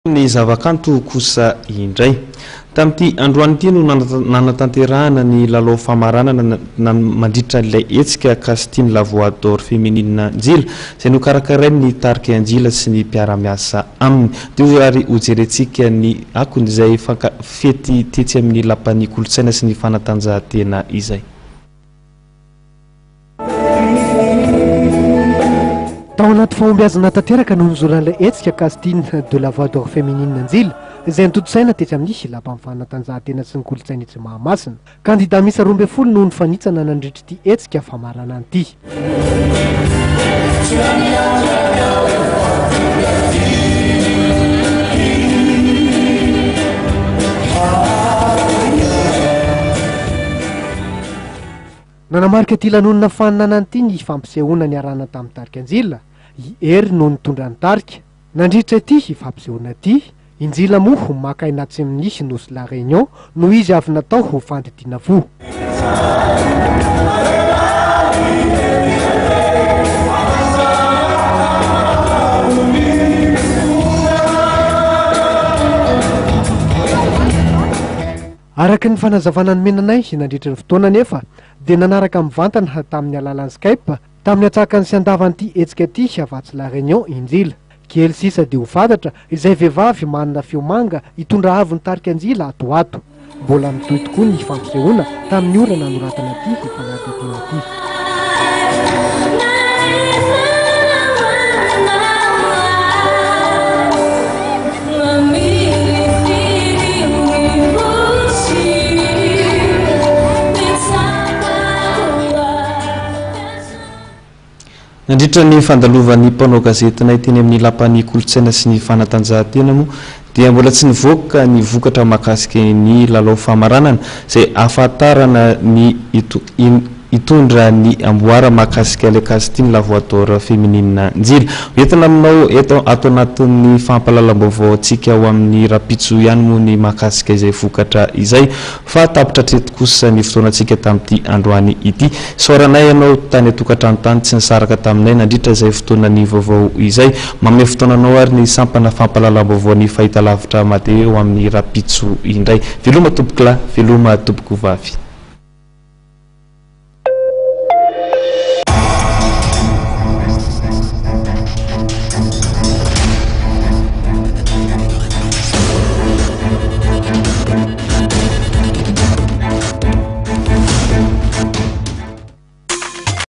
Ny zavakanto kosa indray. Tamin'ity androany ity no nanatanterahana ny lalao famaranana mandritra ilay hetsika Casting La Voix d'Or Féminine Njila, izay nokarakarain'ny tarika Njila sy ny mpiara-miasa aminy. Dia ary hojerentsika ny akon'izay fety tetsy amin'ny Lapan'ny Kolontsaina sy ny Fanatanjahantena izay. Tao anaty fahombiazana tanteraka no nizoran'ilay hetsika Casting de la Voix d'Or Féminine Njila, izay notontosaina tetsy amin'ny Lapan'ny Fanatanjahantena sy ny Kolontsaina etsy Mahamasina. Kandida miisa 12 no nifanitsana nandritra ity hetsika famaranana ity. Nanamarika ity lanonana faninanana ity ny fampisehoana niarahana tamin'ny tarika Njila, i Hery no nitondra ny tarika. Nandritra ity fampisehoana ity, i Njila moa maka aina atsy amin'ny Nosy La Réunion noho izy avy natao ho fandidiana voa. Araka ny fanazavana nomena anay nandritra ny fotoana anefa dia nanaraka mivantana tamin'ny alalan'ny Skype tamin'ny antsakany sy andavan'ity hetsika ity avy atsy La Réunion i Njila. Kely sisa dia ho fantatra izay vehivavy manana feo manga hitondra avo ny tarika Njila ato ho ato. Mbola mitohy tokoa ny fampisehoana tamin'ny ora nanoratana ity fanadihadiana ity. Nandritra ny fandalovan'ny mpanao gazetinay teny amin'ny Lapan'ny Kolontsaina sy ny Fanatanjahantena moa dia mbola tsy nivoaka ny vokatra mahakasika ny lalao famaranana izay ahafantarana ny hitondra ny amboara mahakasika ilay casting La Voix d'Or Féminine Njila. Hoentina aminao eto ato anatin'ny fampahalalam-baovao antsika ho amin'ny rahampitso ihany moa ny mahakasika izay vokatra izay fa tapitra hatreto kosa ny fotoanantsika tamin'ity androany ity. Isaoranay ianao tany an-tokantrano tany tsy nisaraka taminay nandritra izay fotoanan'ny vaovao izay. Manome fotoana anao ary ny sampana fampahalalam-baovao ny fahitalavitra Made ho amin'ny rahampitso indray. Veloma tompokolahy, veloma tompokovavy.